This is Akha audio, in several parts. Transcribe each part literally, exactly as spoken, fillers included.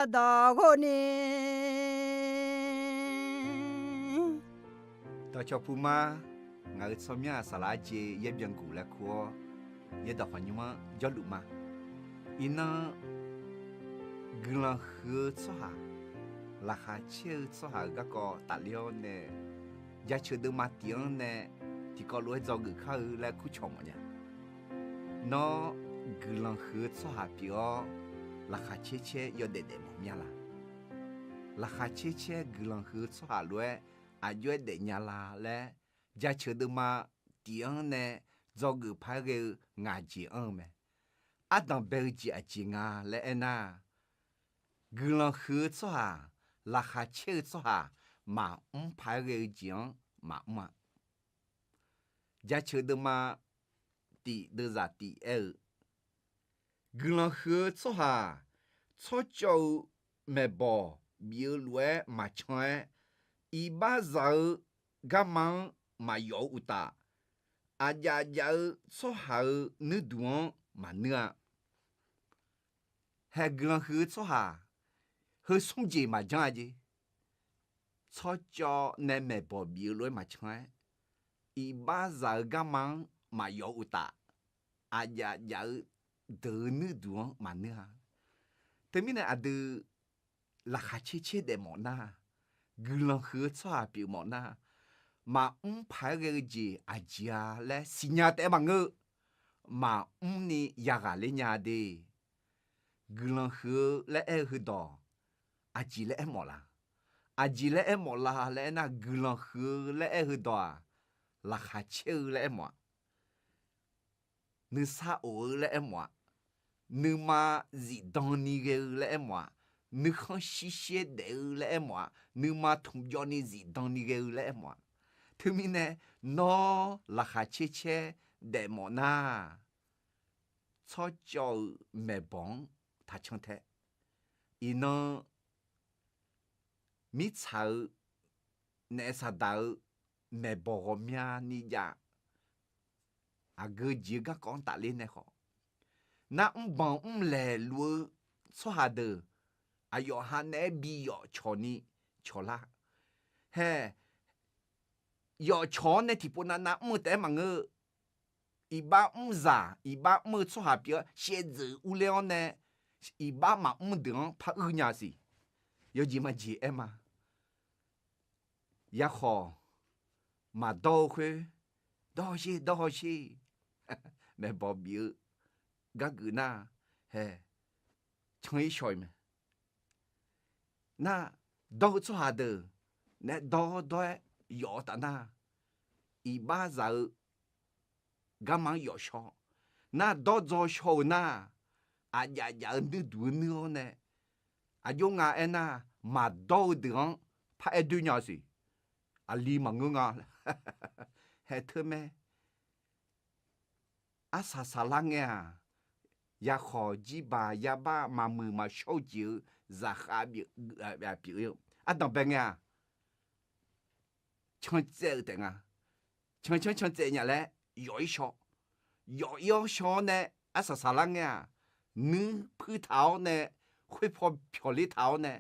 Ardawq ghofni dawqcawq puma, ngaq-euq tsawrmyanr-aq saqlaq arjeq yaer byan guq laer kur-awr, yaerdawq khawqnymr-anr jawrluf ma. Iqnan, guiqlanq huiq-eu tsawrhaq, laqkhaq caer-eu tsawrhaq-euq garkawv tafler-awr nae, jaceuq deuvma tif-anr nae tiqkawv lof-aer dzawgeuf kar-eu laer kurcawq mawfnya. Nawr, guiqlanq huiq-eu tsawrhaq pyeuf-awr, laqkhaq caer caer yawdaef daef mawf mya la? Laqkhaq caer caer guiqlanq huiq-eu tsawrhaq lof-aer aqjox-aer daefnya la laer, jaceuq deuvma tif-anr nae dzawgeuf paq-aer ghae-eu ngaq jeq anr-eu mae. Ardanq bae-eu jeq aqjeq nga laer aernar, guiqlanq huiq-eu tsawrhaq, laqkhaq caer-eu tsawrhaq maqmr paq-aer ghae-eu jeq-anr maqmr-a. Jaceuq deuvma tif deuvzaq tif aer-eu, guiqlanq huiq-eu tsawrhaq, tsawrcawv-eu maeqbawq bif-eu lof-aer maqcan-aer, iqbaxzaq-eu garma-anr maqyawf-eu uqtaf, aqjaf jaf-eu tsawrhaq-euq nuirduq-anr maqnuir-a. Hae guiqlanq huiq-eu tsawrhaq, heu smr jeq maqjanr-a jeq. Tsawrcawv nae maeqbawq bif-eu lof-aer maqcan-aer, iqbaxzaq-eu garma-anr maqyawf-eu uqtaf, aqjaf jaf-eu deuq-eu nuirduq-anr maqnuir-a. Teumirnae aqdui laqkhaq caer caer daef mawf nar, guiqlanq huiq-eu tsawrhaq pyeuf mawf nar, maqmr paq-aer ghae-eu jeq aqjeq-a laer siqnya taef-aer maqngeur-eu, maqmr ni yaghaq ler nya de. Guiqlanq huiq-eu laer aer-eu heudawq, aqjeq laer aermawf la? Aqjeq laer aermawf la laer aernar, guiqlanq huiq-eu laer aer-eu heudawq-aq, laqkhaq caer-eu laer aermawf-a. Nuisar of-eu laer aermawf-a. Nuima zifdan ni ghae-eu laer aermawf-a. Nuikhanr shir shaer daef-eu laer aermawf-a. Nuima tmqjawv ni zifdan ni ghae-eu laer aermawf-a. Teumirnae, nawr laqkhaq caer caer daef mawf nar, tsawrcawv-euq maeqbawq-anr taqcan tae. Iqnan, mirtsaq-eu, naef saqdaq-eu maeqbawq ghawqmyani jav. Aqgeu jeq-eu garkawv-anr tafler nae khawf, nar mrbanq mrlaeq luf-eu tsawrhaq deuq, aqyawf ha naeq-aer bi yawf cawq ni cawq lar. Hae, yawf cawq-awr nae tiqpov navnav mr-eu taef-aer maqngeur-eu, iqbax mrzaq iqbax mr-eu tsawrhaq pyeuf-awr shaevdzeuf urler-awr nae, iqbax maqmr deuq-anr par uir nya siq. Yawjeq majeq aer ma. Yarkhawf maqdawr-eu khoer, dawr sher dawr haw sher. Maeqbawq bif-eu gargeuf nar, hae, can-ir shaw-iq mae. Nar, dawr-eu tsawrhaq deuq nae dawr dawr-aer yawf-eu taf nar, iqbaxzaq-eu garma-anr yawf shaw. Nar, dawr dzaw shaw-euq nar, aqjaf jaf-eu nuirduq-eu nuir-awr nae, aqjox nga aernar, maqdawr-eu deuq-anr paraer doer nya-eu siq. Aqli maqngeur nga. Hae teu mae. Arsaq saqlar ngae-aq, yakhawf jirbaq yabar maqmuiq maqshawr-eu jeq-eu zaqkhav pyeuf-eu ardanq bae ngae-aq, can tsaev-eu taef nga. Can can can tsaev nya laer yawf-ir shaw. Yawf-ir-awr shaw-awr nae arsaq saqlar ngae-aq, nuir puir taq-awr nae, khoer paw pyawq ler taq-awr nae,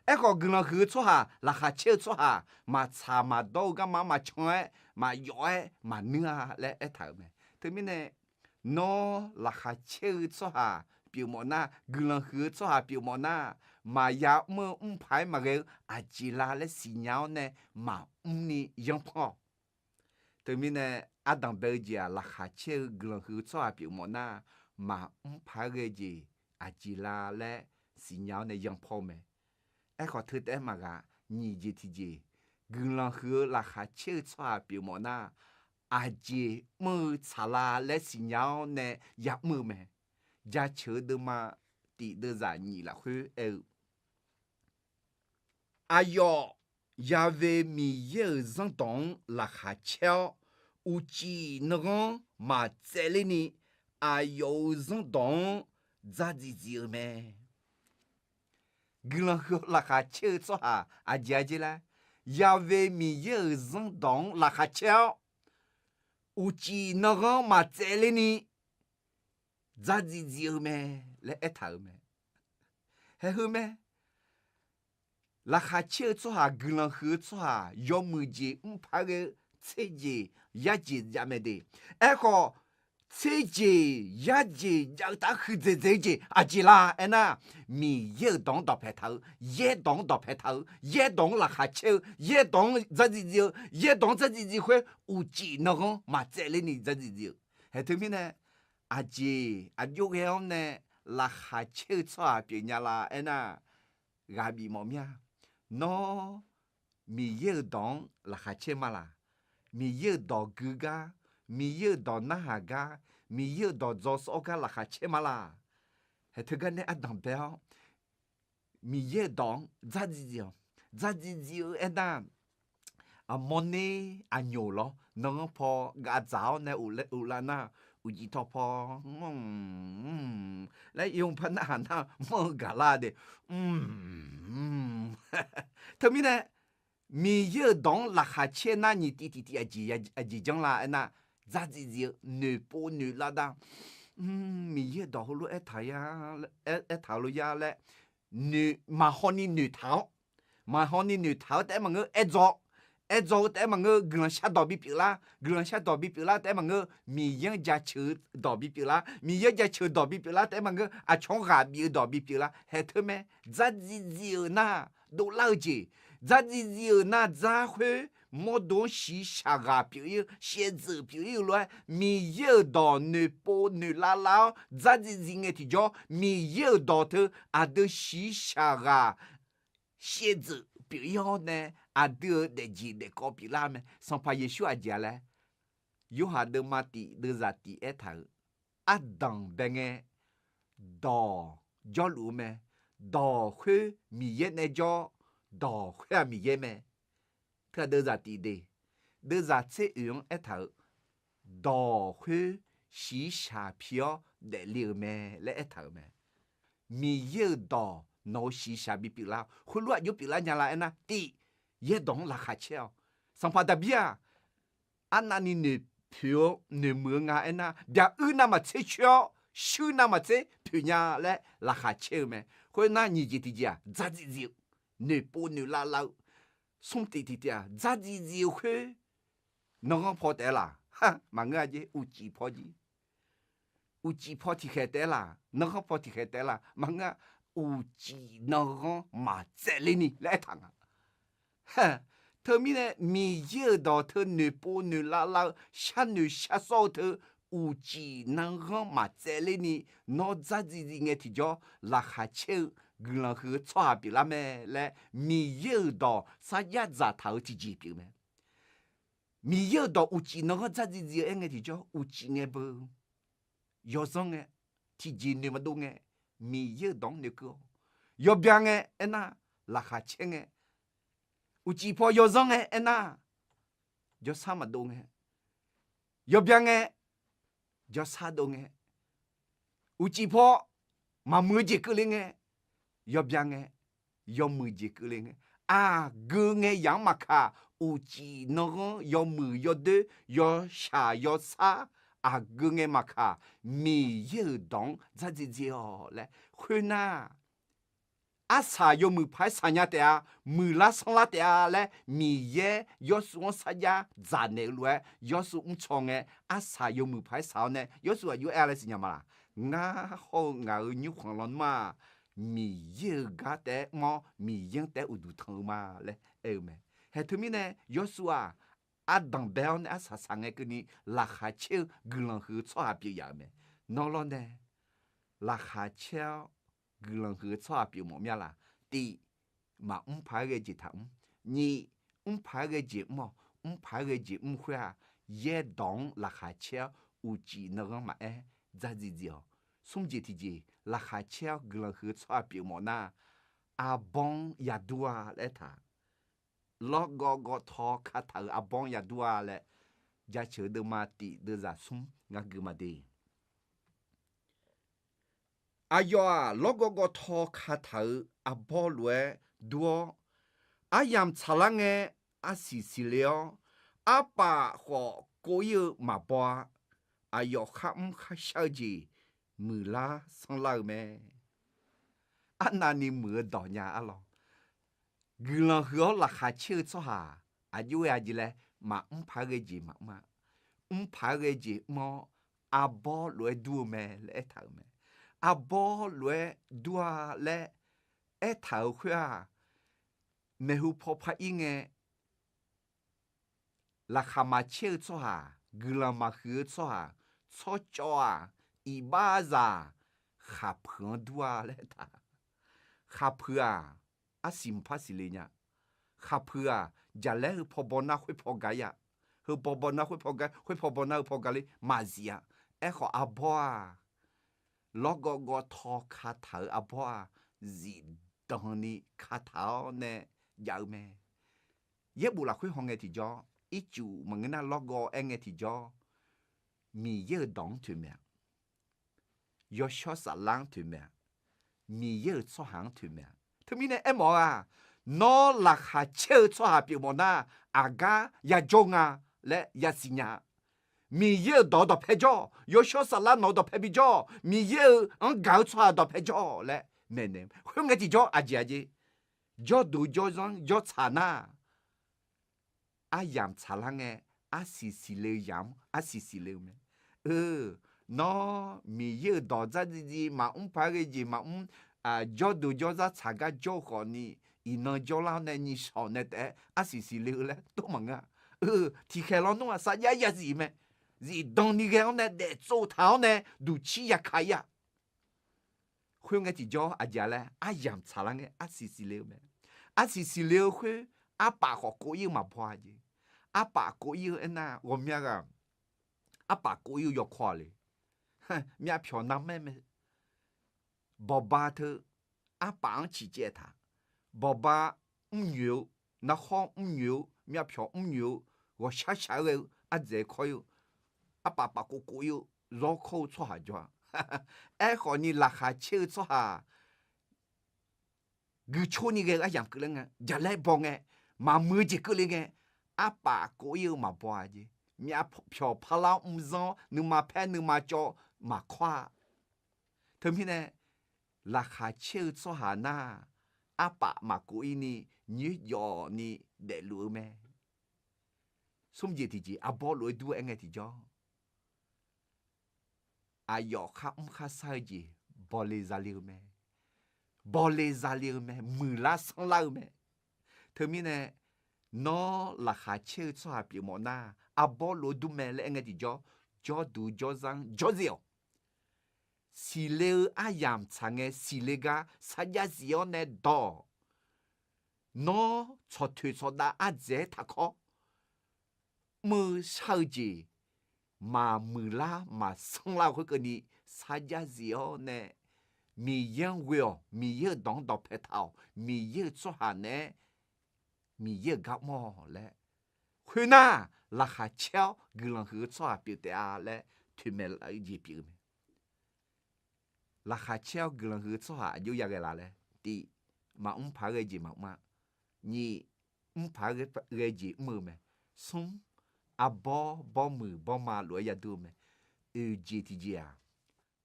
aerkhawf guiqlanq huiq-eu tsawrhaq, laqkhaq caer-eu tsawrhaq, maqtsaq maqdawr-eu garma-anr maqcan-aer maqyawf-aer maqnuir-a laer aertaq-euq mae. Teumirnae, nawr laqkhaq caer-eu tsawrhaq pyeuf mawf nar, guiqlanq huiq-eu tsawrhaq pyeuf mawf nar, maqya mr-eu mr paq-aer maqghae-eu aqjeq la laer siqnya-awr nae maqmr ni yanr panr-awq. Teumirnae, ardanq bae-eu jeq-aq, laqkhaq caer-eu guiqlanq huiq-eu tsawrhaq pyeuf mawf nar, maqmr paq-aer ghae-eu jeq aqjeq la laer siqnya-awr nae yanr panr-eu mae. Aerkhawf teu taef-aer maqghaq nyiq jeq tiqjeq, guiqlanq huiq-eu laqkhaq caer-eu tsawrhaq pyeuf mawf nar, aqjeq mr-eu tsaqla laer siqnya-awr nae yamr-eu mae. Jaceuq-eu deuvma tif deuvzaq nyiq lafkhoer aer-eu, aqyawf Ya'we Miqyaer-euq zanrdawq-anr laqkhaq caer-awr, uqcif nanghanr maqtsaevler ni, aqyawf-euq zanrdawq-anr dzardziq dziq-eu mae. Guiqlanq huiq-eu laqkhaq caer-eu tsawrhaq aqjeq-a jer laer, Ya'we Miqyaer-euq zanrdawq-anr laqkhaq caer-awr, uqcif nanghanr maqtsaevler ni dzardziq dziq-eu mae laer aertaq-euq mae. Hae heu mae. Laqkhaq caer-eu tsawrhaq, guiqlanq huiq-eu tsawrhaq, yawmuiq jeq mrpaq-aer ghae-eu tserjeq yarjeq jav mae de. Aerkhawf, tserjeq yarjeq jav-eu taf-aer huiqdzaeq dzaeq-eu jeq aqjeq la aernar, Miqyaer-euq dawq-anr dawqpae taq-eu, yaerdawq-anr dawqpae taq-eu, yaerdawq-anr laqkhaq caer-eu, yaerdawq-anr dzardziv dziv-eu, yaerdawq-anr dzardziv dziv khoer uqcif nanghanr maqtsaevler ni dzardziv dziv-eu. Haeq teumirnae, aqjeq aqjox ghae-awr nae laqkhaq caer-eu tsawrhaq pyeuf nya la aernar, ghaq bif mawf mir-a. Nawr Miqyaer-euq dawq-anr laqkhaq caer ma laq? Miqyaer-euq dawq gui gar, Miqyaer-euq dawq narhaq gar, Miqyaer-euq dawq dzaw sawr gar laqkhaq caer ma laq? Haeq teugar nae ardanq bae-awr, Miqyaer-euq dawq-anr dzardziv dziv-awq. Dzardziv dziv-eu aernar, aqmawr ner aqnyoq lawr nanghanr paw gavdzaq-awr nae uvlav nar, uqcif tawv paw laer yawmuiq par narhaq nar manr-eu gaqlar de. Teumirnae, Miqyaer-euq dawq-anr laqkhaq caer nar nyiq tiv tiq tiv aqjeq janr la aernar, dzardziv dziv-eu noeqpov noeqlav dar, Miqyaer-euq dawq heulof aertaq-eu lof ya laer, noeq maqhaw ni noeqtaq-awr, maqhaw ni noeqtaq-eu taef-aer maqngeur, aerdzaw, aerdzaw-eu taef-aer maqngeur, guiqlanq shardawq bipyeuf lar, guiqlanq shardawq bipyeuf lar taef-aer maqngeur, Miqyaer-anr jaceuq-eu dawq bipyeuf lar, Miqyaer-anr jaceuq dawq bipyeuf lar taef-aer maqngeur, aqcawq-anr ghaq bif-eu dawq bipyeuf lar. Haeq teumae, dzardziv dziv-euq nar, dovlar-eu jeq, dzardziv dziv-euq nar dzar khoer mawrdo-anr shiqshaq ghaq pyeuf ir-eu, shaevdzeuf pyeuf ir-eu lof-aer, Miqyaer-euq dawq noeqpov noeqlav lav-awr dzardziv dziv ngae tiqjawr, Miqyaer-euq dawq teu aqdui shiqshaq ghaq shaevdzeuf pyeuf ir-awr nae, aqdui-euq daefjeq daefkawv pyeuflar mae. Sanqpaq Yeqsur aqjeq-a laer, Yorhaq deuvma tif deuvzaq tif aertaq-euq, ardanq bae ngae, dawq jawrluf-eu mae. Dawq khoer Miqyaer nae jawr, dawq khoer-aq Miqyaer mae. Teughaq deuvzaq tif de, deuvzaq tser oeq-anr aertaq-euq, dawq khoer shiqshaq pi-awr daefle-euq mae laer aertaq-euq mae. Miqyaer-euq dawq nawq-euq shiqshaq bipyeuf lar-awr, khoerlof-aer aqjox pyeuflar nya la aernar, tif, yaerdawq-anr laqkhaq caer-awq. Sanqpaq Daqbir-aq, arnavni noeqpoeq-eu noeqmuiq-eu nga aernar, byaq uir navmaqtser coer-awr, shuir navmaqtser poeq nya laer laqkhaq caer-eu mae. Khoernar, nyiq jeq tiqjeq-aq, dzardziv dziv-eu, noeqpov noeqlav lav-eu, smr tif tiqtiv-aq, dzardziv dziv-eu khoer nanghanr paw taef-aer laq? Maqngeur-a jer, uqcif paw jir. Uqcif paw tiqkhaeq taef-aer laq? Nanghanr paw tiqkhaeq taef-aer laq? Maqngeur-a, uqcif nanghanr maqtsaevler ni laer aertaq nga. Teumirnae Miqyaer-euq dawq teu noeqpov noeqlav lav-eu, sharnoeq sharsawr-eu teu uqcif nanghanr maqtsaevler ni, nawr dzardziv dziv ngae tiqjawr laqkhaq caer-eu guiqlanq huiq-eu tsawrhaq pyeuflar mae laer Miqyaer-euq dawq sarjax dzaqtaq-eu tiqjeq pyeuf mae. Miqyaer-euq dawq uqcif nanghanr dzardziv dziv-eu aer ngae tiqjawr, uqcif ngae beu, yawzanr ngae, tiqjeq noeq maqdov ngae, Miqyaer-euq dawq-anr noeqkeuv-awq. Yawbya ngae aernar, laqkhaq caer ngae, uqcif paw yawzanr ngae aernar, jawrsar maqdov ngae, yawbya ngae, jawrsar dov ngae, uqcif paw maqmuiq-eu jeq keuvle ngae, yawbya ngae, yawmuiq jeq keuvle ngae, aqgeu ngae yaq-anr maqkaq, uqcif nanghanr yawmuiq yawdoer yawshaq yawsar, aqgeu ngae maqkaq, Miqyaer-euq dawq-anr dzardziv dziv-awq laer khoernar, arsaq yawmuiq paq-aer saqnya taef-a, muiqlar sanrlar taef-a laer Miqyaer Yawrsuv-anr sarjax dzaqnaeq-eu lof-aer, Yawrsuv mrcaw ngae, arsaq yawmuiq paq-aer saq-awr nae Yawrsuv aqjox aer-a laer siqnya ma laq? Ngar hawr-eu ngaq-euq nymrkhanq lawnmr-aq, Miqyaer-euq gar taef-aer mr-awr, Miqyaer-anr taef-aer uqduq tanq-eu ma laer aer-eu mae. Haeq teumirnae Yawrsuv-aq, ardanq bae-awr nae arsaq saq ngae keuvni laqkhaq caer-eu guiqlanq huiq-eu tsawrhaq pyeuf yaf-euq mae. Nawr lawr nae laqkhaq caer-awr guiqlanq huiq-eu tsawrhaq pyeuf mawf mir-a laq? Tif, maqmr paq-aer ghae jeq taqmr. Nyiq, mr paq-aer ghae jeq mr-awq. Mr paq-aer ghae jeq mr khoer-aq, yaerdawq-anr laqkhaq caer-awr uqcif nanghanr maqaer dzardziv dziv-awq. Smr jeq tiqjeq, laqkhaq caer-awr guiqlanq huiq-eu tsawrhaq pyeuf mawf nar, arbawr-anr yadur-a laer aertaq. Lawrgawv gawvtaw kataq-euq arbawr-anr yadur-a laer, Jaceuq deuvma tif deuvzaq smr ngar gui ma de. Aqyawf-aq, lawrgawv gawvtaw kataq-euq arbawr lof-aer dur-awr, aryamq tsaqlar ngae, arsiq siqle-awr, arpaf khawf kov ir-eu maqbaw-a. Aqyawf kharmr kharshar-eu jeq muiqlar sanrlar-eu mae. Arnavni muiq-eu dawq nya arlawr. Guiqlanq huiq-awr laqkhaq caer-eu tsawrhaq aqjox-aer aqjeq laer, maqmr paq-aer ghae jeq maqmr-a. Mr paq-aer ghae jeq mr-awr, arbawr lof-aer dur-eu mae laer aertaq-euq mae. Arbawr lof-aer dur-a laer aertaq-euq khoer-aq, maeqhu paw par-ir ngae, laqkhaq maqcaer-eu tsawrhaq, guiqlanq maqhuiq-eu tsawrhaq, tsawrcawv-aq, iqbaxzaq khaqpuiq-anr dur-a laer aertaq. Khaqpuiq-aq, arsiq maqpar siqle nya. Khaqpuiq-aq, jaqlaer heu paw baw nar khoer paw ga-ir-a. Heu paw baw nar khoer paw ga, khoer paw baw nar heu paw ga ler maqzif-a. Aerkhawf arbawr-aq, lawrgawv gawv taw kataq-euq arbawr-aq, zifdan ni kataq-awr nae jav-eu mae. Yaerbof lafkhoer hawngae tiqjawr, ircuf maqngeur nar lawrgawv aer ngae tiqjawr, Miqyaer-euq dawq-anr toeqmaeq-a. Yawshawr Saflar-anr toeqmaeq-a. Miqyaer-euq tsawrhaq-anr toeqmaeq-a. Teumirnae aermawf-eu-aq, nawr laqkhaq caer-eu tsawrhaq pyeufmawf nar, aqgar yajawr nga laer yasiq nya-a. Miqyaer-euq dawq-eu dawqpae jawr-awq. Yawshawr Saflar nawq-eu dawqpae bijawr-awq. Miqyaer-euq anr gaq-eu tsawrhaq dawqpae jawr-awq laer maeqnaeq. Khoerngae tiqjawr aqjeq aqjeq, jawrduq jawrzanr jawrtsaq nar, aryamq tsaqlar ngae, arsiq siqle-eu yamq-anr arsiq siqle-eu mae. Eu, nawr Miqyaer-euq dawq dzardziv dziv maqmr paq-aer ghae jeq maqmr, jawrduq jawrzar tsaq gar jawr-eu khawfni, iqnan jawrlar-awr nae nyiq shawq nae taef-aer arsiq siqle-eu laer tov maqngeur-a. Eu, tiqkhaeq lawnmr-aq sarjax yazif mae. Zifdan ni ghae-awr nae daeftsov taq-awr nae duqcir yaka-ir-a. Khoerngae tiqjawr aqjeq laer aryamq tsaqlar ngae arsiq siqle-eu mae. Arsiq siqle-eu khoer, arpaf khawf kov-ir-eu maqbaw-a jeq. Arpaf kov-ir-eu aernar ghawqmya ghaq, arpaf kov-ir-eu yawkawr-a le. Myavpyawq narmaer mae. Bawqba teu arpaf-anr ciqcaev taq. Bawqba mrnyoeq-eu, narkhawr mrnyoeq-eu, myavpyawq mrnyoeq-eu, ghawqshar shaq-aer ghae-eu ardzaeq kawr-ir-eu, arpaf paf kov kov-ir-eu, zawr kawr-eu tsawrhaq jawr-a. Aerkhawfni laqkhaq caer-eu tsawrhaq guicoer ni ghae-eu aryamq keuvle ngae, jaqlaer baw ngae, maqmuiq-eu jeq keuvle ngae, arpaf kov-ir-eu maqbaw-a jeq. Myavpyawq parlar mr zanr-awr nuima paer nuima cawv maqkawr-a. Teumirnae, laqkhaq caer-eu tsawrhaq nar, arpaf maqkov-ir ni, nyoerjawf ni daefluf-eu mae. Smr jeq tiqjeq arbawr lof-aer dur-aer ngae tiqjawr, aqyawf khar mr khar sar-eu jeq bawle zale-eu mae. Bawle zale-eu mae, muiqlar sanrlar-eu mae. Teumirnae, nawr laqkhaq caer-eu tsawrhaq pyeufmawf nar, arbawr lof-aer dur mae laer aer ngae tiqjawr, jawrduq jawrzanr jawrzef-awq. Siqle-eu aryamq tsaq ngae siqle gar sarjax zif-awr nae dawq-awq. Nawr tsawqtoeq tsawqdav ardzaeq-aer taqkawr, mr-eu shar-eu jeq maqmuiqlar maqsanrlar-eu khoerkeuvni sarjax zif-awr nae, Miqyaer-anr ghoe-awq. Miqyaer-euq dawq-anr dawqpae taq-awq. Miqyaer-euq tsawrhaq naeq-aer Miqyaer-euq gar mr-awq laer, khoernar, laqkhaq caer-awr guiqlanq huiq-eu tsawrhaq pyeuf taef-a laer toeqmaeq laf-eu jeq pyeuf-eu mae. Laqkhaq caer-awr guiqlanq huiq-eu tsawrhaq aqjox ya ghae laf laer, tiq, maqmr paq-aer ghae jeq maqmr-a. Nyiq, mr paq-aer ghae jeq mr-eu mae. Smr, arbawr bawrmuiq bawrma lof-aer yadur-eu mae. Oeq jeq tiqjeq-aq,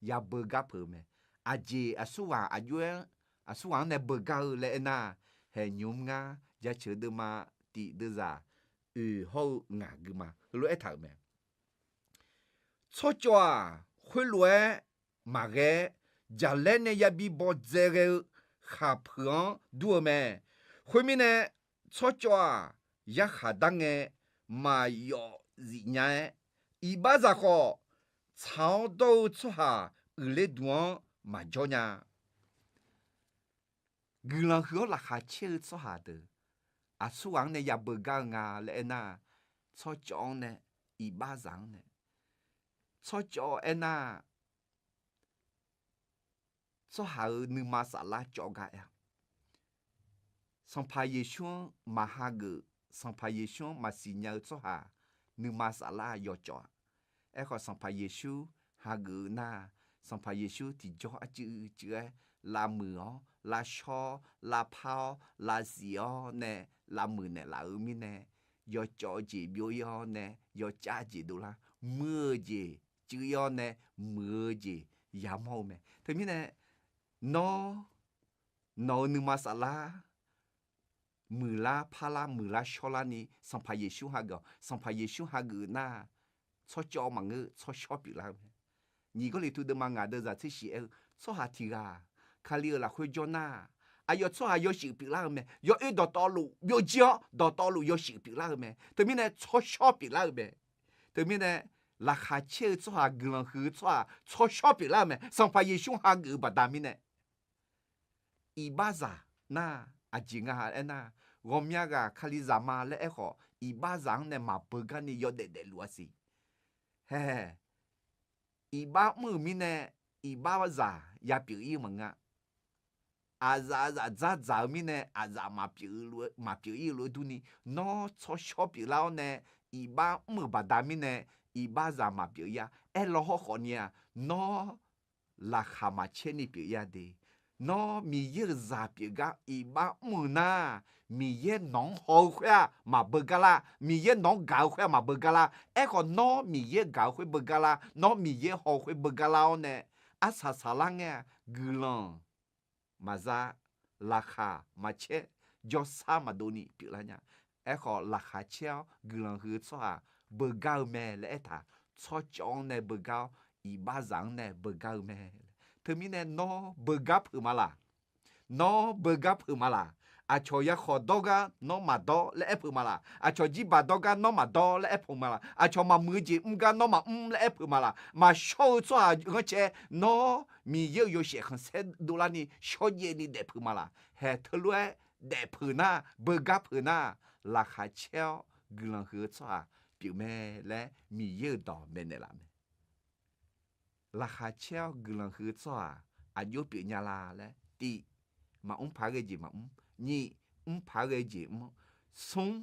yabeu gar peuq-eu mae. Aqjeq aqsurghaq aqjox-aer, aqsurghaq-anr nae beugar-eu laer aernar, haeqnymr ngar jaceuq deuvma, tiq deuvzaq, oeq hawr-eu ngaq guima heulof-aer taq-euq mae. Tsawrcawv-aq, khoerlof-aer maqghae-aer, jaqlaer nae yabi bawdzae ghae-eu khaqpuiq-anr dur-eu mae. Khoermirnae, tsawrcawv-aq, yarkhaq dar ngae maqyawf zifnya-aer, iqbaxzaq khawf, tsaq-awr dawr-eu tsawrhaq uiqler duq-anr maqjawr nya. Guiqlanq huiq-awr laqkhaq caer-eu tsawrhaq deuq, aqsurghaq-anr nae yabeu gar-eu nga laer aernar, tsawrcawv-anr nae, iqbaxzaq-anr nae, tsawrcawv aernar, tsawrhaq-euq nuima saflar cawv gar aer-a. Sanqpaq Yeqsur-anr maqhageuf, Sanqpaq Yeqsur-anr maqsiq nya-eu tsawrhaq nuima saflar yawcawv-a. Aerkhawf, Sanqpaq Yeqsur hageuf-eu nar, Sanqpaq Yeqsur tiqjawr arcuiv cuiv-aer lavmuiq-awr, lavshawr-awr, lavpar-awr, lavzif-awr nae lavmuiq naeqlaf-eu mirnae, yawcawv-eu jeq byov-ir-awr nae yawcav jeq dovlar, muir-eu jeq cuiv-ir-awr nae muiq-eu jeq yamawr-eu mae. Teumirnae, nawr, nawq-euq nuima saflar muiqlar parlar muiqlar shawrlarni Sanqpaq Yeqsur hageuf-awq. Sanqpaq Yeqsur hageuf nar, tsawrcawv maqngeur, tsawrshawr pyeuflar-eu mae. Nyiq Gawrliqtu deuvma ngaq deuvzaq tser shiq aer-eu, tsawrhaq tiq ghaq Kali-euq lafkhoer jawr nar, aqyawf tsawrhaq yawshuif pyeuflar-eu mae. Yawoer dawqtawvluf byovjir-awr dawqtawvluf yawshuif pyeuflar-eu mae. Teumirnae tsawrshawr pyeuflar-eu mae. Teumirnae laqkhaq caer-eu tsawrhaq, guiqlanq huiq-eu tsawrhaq tsawrshawr pyeuflar-eu mae. Sanqpaq Yeqsur hageuf-eu baqda mirnae iqbaxzaq nar, aqjeq nga aernar, ghawqmya ghaq Kalizaq ma laer aerkhawf, iqbaxzaq-anr nae maqbeugar ni yawdaef daefluf-a siq. Hae, iqbax mr-euq mirnae, iqbaxzaq yapyeuf ir-eu maqngeur-a. Aqzaf aqzaf dzardzaq-eu mirnae, aqzaf maqpyeuf ir-eu lof-aer durni, nawr tsawrshawr pyeuflar-awr nae, iqbax mr-euq baqda mirnae, iqbaxzaq maqpyeuf ir-a. Aerlaw hawrkhawf ni-aq, nawr laqkhaq maqcaer ni pyeuf ir-a de. Nawr Miqyaer-euq zaq pyeuf gar iqbax mr-euq nar, Miqyaer nawq-anr haw-eu khoer-aq maqbeugar lar. Miqyaer nawq-anr gaq-eu khoer-aq maqbeugar lar. Aerkhawf, nawr Miqyaer gaq-eu khoer beugar lar. Nawr Miqyaer haw-eu khoer beugar lar-awr nae, arsaq saqlar ngae-aq, guiqlanq maqza, laqkhaq maqcaer, jawrsar maqdov ni pyeuflar nya. Aerkhawf, laqkhaq caer-awr guiqlanq huiq-eu tsawrhaq beugar-eu mae laer aertaq, tsawrcawv-anr nae beugar-awr, iqbaxzaq-anr nae beugar-eu mae. Teumirnae nawr beugar peuq ma laq? Nawr beugar peuq ma laq? Aqcawq yakhawf dawr gar nawr maqdawr laer aer peuq ma laq? Aqcawq jirbaq dawr gar nawr maqdawr laer aer peuq ma laq? Aqcawq maqmuiq-eu jeq mr gar nawr maqmr laer aer peuq ma laq? Maqshawr-eu tsawrhaq ghanrcae, nawr Miqyaer-euq yawshaef khanqsaer dovlarni shawrjaev ni daef peuq ma laq? Hae, teulof-aer daef peuq nar, beugar peuq nar, laqkhaq caer-awr guiqlanq huiq-eu tsawrhaq pyeuf mae laer Miqyaer-euq dawq maeqnaeq laf mae. Laqkhaq caer-awr guiqlanq huiq-eu tsawrhaq aqjox pyeuf nya la laer, tiq, maqmr paq-aer ghae jeq maqmr. Nyiq, mr paq-aer ghae jeq mr. Smr,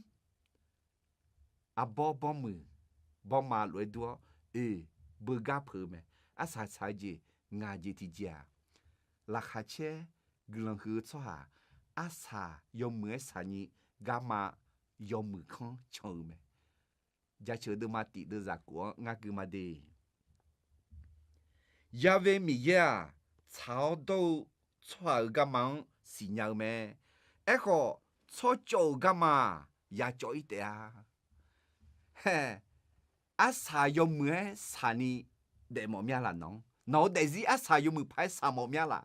arbawr bawrmuiq bawrma lof-aer dur-awr, oeq, beugar peuq-eu mae. Arsaq saq-eu jeq ngaq jeq tiqjeq-aq, laqkhaq caer guiqlanq huiq-eu tsawrhaq arsaq yawmuiq-aer saqni garma yawmuiq kanr can-eu mae. Jaceuq deuvma tiq deuvzaq kof-anr ngar gui ma de. Ya've Miqyaer-aq, tsaq-awr dawr-eu tsawrhaq-euq garma-anr siqnya-eu mae. Aerkhawf, tsawrcawv-euq garma-aq, yacawv ir taef-a. Hae, arsaq yawmuiq-aer saqni daefmawf mya laq nawq-anr? Nawq-euq daefzir arsaq yawmuiq paq-aer saqmawf mya laq?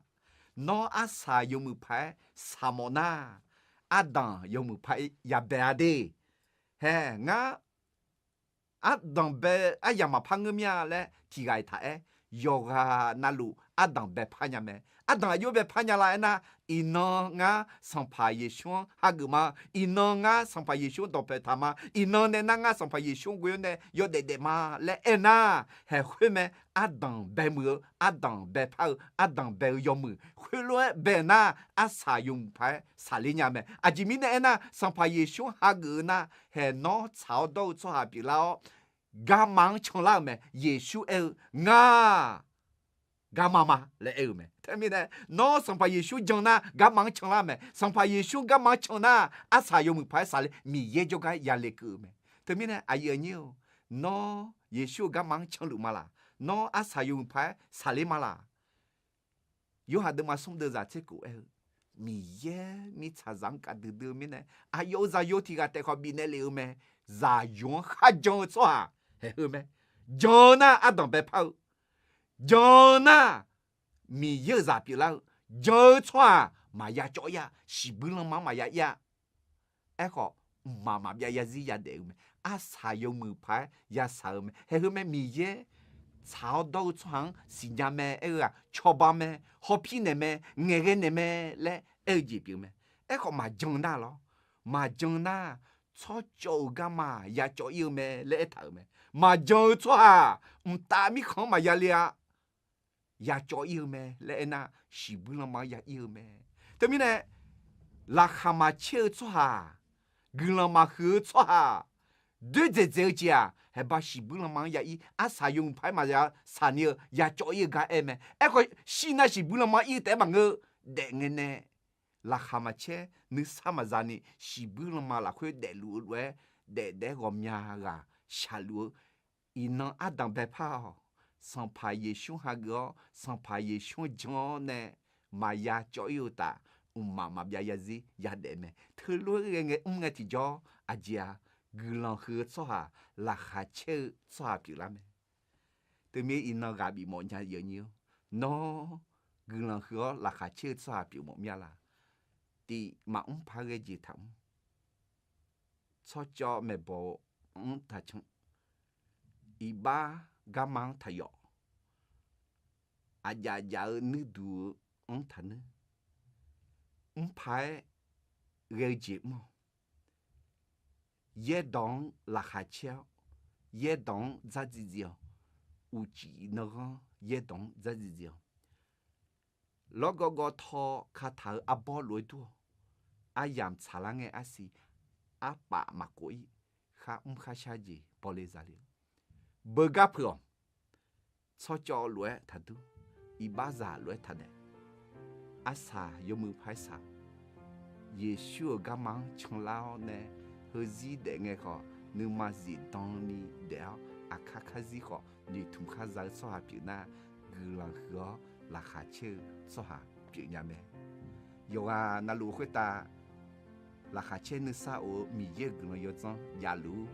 Nawr arsaq yawmuiq paq-aer saqmawf nar, ardanq yawmuiq paq-aer yabae-a de. Hae, ngar ardanq bae-eu aryamq maqpar ngeur mir-a laer tiq ghaq-iq taq-aer, yawqghaq navluf ardanq baepar nya mae. Ardanq aqjox baepar nya la aernar, iqnan ngar Sanqpaq Yeqsur-anr hageuf ma. Iqnan ngar Sanqpaq Yeqsur-anr dawqpaeq taq ma. Iqnan nae nar ngar Sanqpaq Yeqsur-anr ghoe-awr nae yawdaef daef ma laer aernar, haeq khoer mae. Ardanq baemuiq-eu, ardanq baepar-eu, ardanq bae-eu yawmuiq khoerlof-aer bae nar, arsaq yawmuiq paq-aer saqler nya mae. Aqjeq mirnae aernar, Sanqpaq Yeqsur-anr hageuf-eu nar, haeq nawr tsaq-awr dawr-eu tsawrhaq pyeuflar-awr, garma-anr canlar-euq mae. Yeqsur aer-eu, Ngar garma ma laer aer-eu mae. Teumirnae nawr Sanqpaq Yeqsur jan nar, garma-anr canlar mae. Sanqpaq Yeqsur garma-anr can nar, arsaq yawmuiq paq-aer saqler, Miqyaer jawrgar yale keuv-eu mae. Teumirnae aqyuif aqnyir-or, nawr Yeqsur-euq garma-anr canluf ma laq? Nawr arsaq yawmuiq paq-aer saqler ma laq? Yorhaq deuvma smr deuvzaq tser kof aer-eu, Miqyaer mirtsaqzaq-anr kaf duidui-eu mirnae, aqyawf-euq zaqyo tiq ghaq taef khawf bifnaeq lef-eu mae. Zaqyo-anr kharjan-eu tsawrhaq haeq heu mae. Jan-eu nar ardanq baepar-eu, jan-eu nar Miqyaer-euq zaq pyeuflar-eu, jan-eu tsawrhaq maqya cawv ir-a, shiqbuir lanma-anr maqya ir-a. Aerkhawf, mqmaq maqbyav yarzir yadaef-eu mae. Arsaq yawmuiq paq-aer yasaq-eu mae. Haeq heu mae, Miqyaer tsaq-awr dawr-eu tsawrhaq-anr siqnya mae aer-eu-aq, cawba mae, hawpir naeq mae, ngaeqghae naeq mae laer aer-eu jeq pyeuf mae. Aerkhawf maqjan nar lawr, maqjan nar, tsawrcawv-euq garma-aq ya cawv ir-eu mae laer aertaq-euq mae. Maqjan-eu tsawrhaq mqtav mirkhanq-anr maqya le-a. Ya cawv ir-eu mae laer aernar, shiqbuir lanma-anr ya ir-eu mae. Teumirnae, laqkhaq maqcaer-eu tsawrhaq, guiqlanq maqhuiq-eu tsawrhaq, doerdzaeq dzaeq-eu jeq-aq, haeqba shiqbuir lanma-anr ya ir, arsaq yawmuiq paq-aer maqya saqni-eu ya cawv ir-eu gar aer mae. Aerkhawf, shir nar shiqbuir lanma-anr ir-eu taef-aer maqngeur-eu, daef ngae nae laqkhaq maqcaer, nuisar maqza ni shiqbuir lanma lafkhoer daefluf-eu lof-aer, daef daef-aer ghawqmya ghaq shaqluf-eu. Iqnan ardanq baepar-awq. Sanqpaq Yeqsur hageuf-awr, Sanqpaq Yeqsur-anr jan-awr nae maqya cawv ir-eu uqtaf, mqmaq maqbyav yarzir yadaef mae. Teulof-aer ghae ngae mr ngae tiqjawr aqjeq-aq, guiqlanq huiq-eu tsawrhaq, laqkhaq caer-eu tsawrhaq pyeuflar mae. Teumirnae iqnan ghaq bifmawf nya yawnyir-or, nawr guiqlanq huiq-awr laqkhaq caer-eu tsawrhaq pyeufmawf mir-a laq? Tiq, maqmr paq-aer ghae jeq taqmr. Tsawrcawv maeqbawq-eu anr taqcan. Iqbax garma-anr taqyawf. Aqjaf jaf-eu nuirduq-eu anr taqnuir. Mr paq-aer ghae-eu jeq mr-awq. Yaerdawq-anr laqkhaq caer-awr, yaerdawq-anr dzardziv dziv-awq. Uqcif nanghanr yaerdawq-anr dzardziv dziv-awq. Lawrgawv gawv taw kataq-eu arbawr lof-aer dur-awq. Aryamq tsaqlar ngae arsiq, arpaf maqkov-ir, kharmr kharshar jeq bawle zale-awq. Beugar peuq-awq. Tsawrcawv lof-aer taqdur, iqbaxzaq lof-aer taqdaef. Arsaq yawmuiq paq-aer saq. Yeqsur-euq garma-anr canlar-awr nae, heuzir daef ngae khawf, nuima zifdan ni daef-awr aqkar karzir khawf noeqtmq kharza-eu tsawrhaq pyeuf nar, guiqlanq huiq-awr laqkhaq caer-eu tsawrhaq pyeufnya mae. Yawqghaq navluf khoertav laqkhaq caer nuisar of-eu Miqyaer-euq guiqlanq yawdzanr javluf-ur.